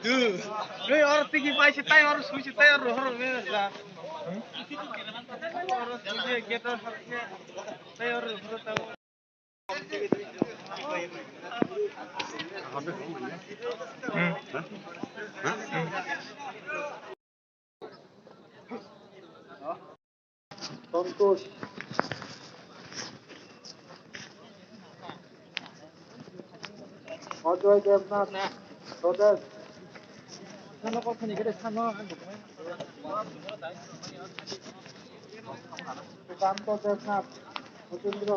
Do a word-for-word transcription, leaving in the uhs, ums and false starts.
Dude, oro tiki pai se tai oro sui se tai oro horo me ja. Oro sui se gate oro tai oro horo tai. Santosh, অজয় দেবনাথ, Swadesh, সুকান্ত দেবনাথ, ভূপেন্দ্র।